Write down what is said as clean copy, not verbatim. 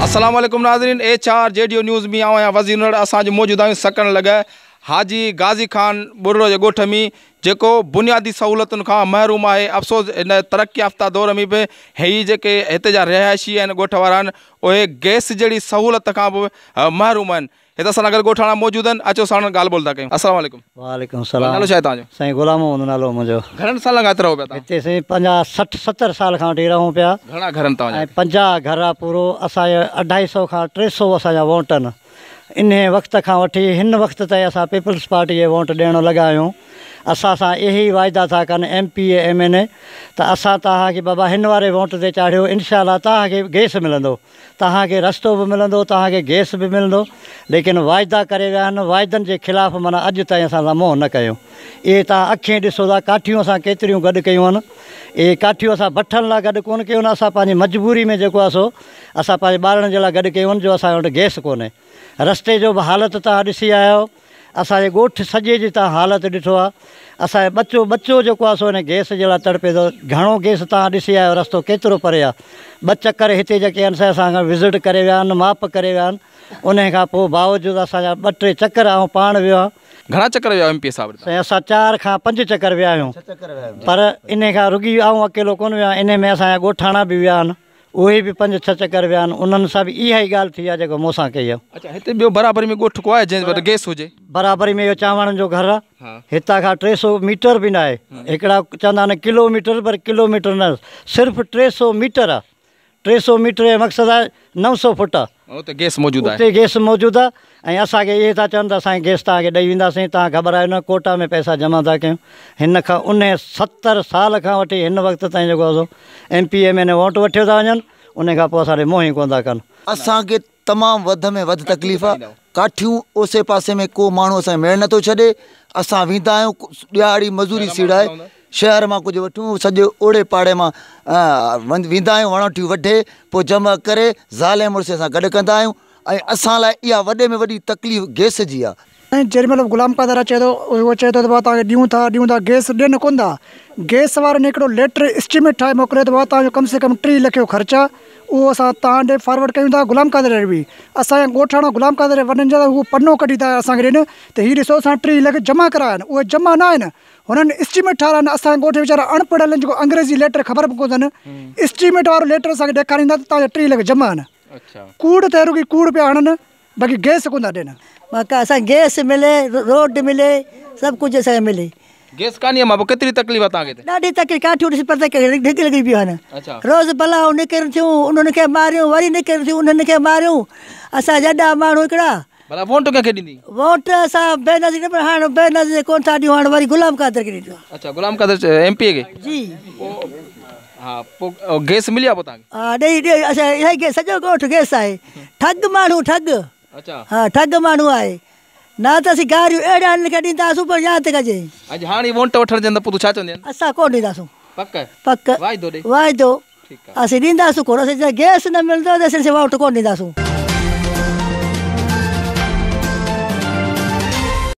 السلام عليڪم ناظرين H R G D news ۾ آئون آهيان وزير انڙ. اسان اڄ موجود آهيون سڪڻ لڳ حاجي غازي خان ٻرڙو جي ڳوٺ ۾ جيڪو بنيادي سهولتن کان محروم آهي. افسوس هن ترقي يافته دور ۾ به هي جيڪي هتي جا رهائشي آهن ڳوٺ وارا آهن اهي گئس جهڙي سهولت کان به محروم آهن. هتي اسان سان گڏ ڳوٺاڻا موجود آهن اچو ساڻن ڳالهه ٻولهه ٿا ڪيون. السلام عليڪم. وعليڪم السلام. نالو ڇا آهي توهان جو؟ سائين غلام محمد نالو منهنجو. گهڻن سالن کان هتي رهو پيا توهان؟ هتي سائين 50 60 70 سال کان وٺي رهون پيا. گهڻا گهر آهن توهان جا؟ ۽ 50 گهر آ پورو اسان جا اڍائي سئو کان 300 اسان جا ووٽ آهن. انهي وقت کان وٺي هن وقت تائين اسان پيپلز پارٽي کي ووٽ ڏيڻ لڳا آهيون. اسان سان اهي ئي واعدا ٿا ڪن M P A M N A ته اسان توهان کي بابا هن واري ووٽ تي چاڙهيو انشاء الله توهان کي گئس ملندو. توهان کي رستو به ملندو، توهان کي گئس به ملندو، ليڪن واعدا ڪري ويا آهن، واعدن جي خلاف معنيٰ اڄ تائين اسان سان منهن نه ڪيو. اهي توهان اکين ڏسو ٿا، ڪاٺيون اسان ڪيتريون گڏ ڪيون آهن، اهي ڪاٺيون اسان بٺن لاء گڏ ڪونه ڪيون آهن، اسان پنهنجي مجبوري ۾ جيڪو آهي سو اسان پنهنجي ٻارڙن جي لاء گڏ ڪيون آهن جو اسان وٽ گئس ڪونهي. رستي جو به حالت توهان ڏسي آيا آهيو. اسان جي ڳوٺ سڄي جي توهان حالت ڏٺو آ. اسان جو ٻچو ٻچو جيڪو آ سو ان گئس جي لاء تڙپي ٿو. گهڻو گئس توهان ڏسي آيا آهيو رستو ڪيترو پري آ. ٻه چڪر هتي جيڪي آهن سي اسان کان وزٽ ڪري ويا آهن ماپ ڪري ويا آهن. انهي کان پوء باوجود اسان جا ٻه ٽي چڪر آئون پاڻ ويو آهيان. گهڻا چڪر ويا آهيو ايم پي اي صاحب ڏي؟ سائين اسان 4 کان 5 چڪر ويا آهيون پر انهي کان رڳي آئون اڪيلو ڪونه ويو آهيان انهي ۾ اسان جا ڳوٺاڻا به ويا آهن. اهي به 5 6 چڪر ويا آهن انهن سان به اها ئي ڳالهه ٿي آهي جيڪو مون سان ڪئي آهي. اڇا هتي ٻيو برابري ۾ ڳوٺ ڪو آهي جنهن وٽ گئس هجي؟ برابري ۾ اهو چانواڻن جو گهر آهي هتان کان 300 ميٽر به ناهي هڪڙا چوندا آهن ڪلو ميٽر پر ڪلو ميٽر نه صرف 300 ميٽر آهي 300 ميٽر جو مقصد آهي 900 فوٽ آهي. اتي گئس موجود آهي. اتي گئس موجود آهي ۽ اسان کي اهي ٿا چون ته اسان کي گئس توهان کي ڏئي وينداسين توهان گهٻرايو نه ڪوٽا ۾ پئسا جمع ٿا ڪيون هن کان انهي 70 سال کان وٺي هن وقت تائين جيڪو آهي سو M P M N A vote وٺيو ٿا وڃن انهي کان پوء اسان ڏي منهن ئي ڪونه ٿا ڪن. اسان کي تمام وڌ ۾ وڌ تڪليف آ ڪاٺيون اوسي پاسي ۾ ڪو ماڻهو اسان کي ميڙ نٿو ڇڏي اسان ويندا آهيون ڏهاڙي مزوري سيڙائي شهر مان ڪجهه وٺون سڄي اوڙي پاڙي مان ويندا آهيون وڻوٺيون وڍي پوء جمع ڪري زال ۽ مڙس اسان گڏ ڪندا آهيون ۽ اسان لاء اها وڏي ۾ وڏي تڪليف گئس جي آ. ۽ جيڏي مهل به غلام قادر اچي ٿو اهو چئي ٿو ته بابا توهان کي ڏيون ٿا ڏيون ٿا گئس ڏين ڪونه ٿا گئس وارن هڪڙو ليٽر اسٽيميٽ ٺاهي موڪليو ته بابا توهان جو ڪم سي ڪم 30 لک جو خرچ آ اهو اسان توهان ڏي فارورڊ ڪيون ٿا غلام قادر ڏي به اسان جا ڳوٺاڻا غلام قادر ڏي وڃن ٿا اهو پنو ڪڍي ٿا اسان کي ڏين ته هي ڏسو اسان 30 لک جمع ڪرايا آهن اهي جمع نه آهن هنن اسٽيميٽ ٺارايا آهن اسان جي ڳوٺ ويچارا اڻ پڙهيل آهن جيڪو انگريزي ليٽر خبر به ڪونه اٿن اسٽيميٽ وارو ليٽر اسان کي ڏيکاريندا ته توهان جا 30 لک جمع آهن ڪوڙ ته رڳي ڪوڙ پيا هڻن باقي گئس ڪونه ٿا ڏين. باقي اسان کي گئس ملي روڊ ملي سڀ ڪجهه اسان کي ملي. گئس ڪانهي امان پوء ڪيتري تڪليف آ توهان کي هتي. ڏاڍي تڪليف ڪاٺيون ڏس پرتي ڍڳ لڳي پيون آهن روز بلائون نڪرن ٿيون انهن کي ماريون وري نڪرن ٿيون انهن کي ماريون اسان جڏا ماڻهو هڪڙا. ڀلا ووٽ ڪنهن کي ڏيندي؟ ووٽ اسان بينظير کي پر هاڻ بينظير کي ڪونه ٿا ڏيون هاڻ وري غلام قادر کي ڏيون. اڇا غلام قادر ايم پي اي کي؟ جي. ها پوء گئس ملي آ پوء توهان کي؟ ها ڏئي ڏئي اسان الاهي گئس سڄو ڳوٺ گئس آهي ٺڳ ماڻهو ٺڳ. اڇا. ها ٺڳ ماڻهو آهي نه ته اسين گاريون اهڙيون هنن کي ڏينداسون پر ياد ڪجي. اڄ هاڻ هي ووٽ وٺڻ چون ته پوء تون ڇا چوندين؟ اسان ڪونه ڏينداسون. پڪ؟ پڪ. واعدو ڏي. واعدو. اسين ڏينداسون ڪونه اسين جڏهن گئس نه ملندو ته اسين ووٽ ڪونه ڏينداسون.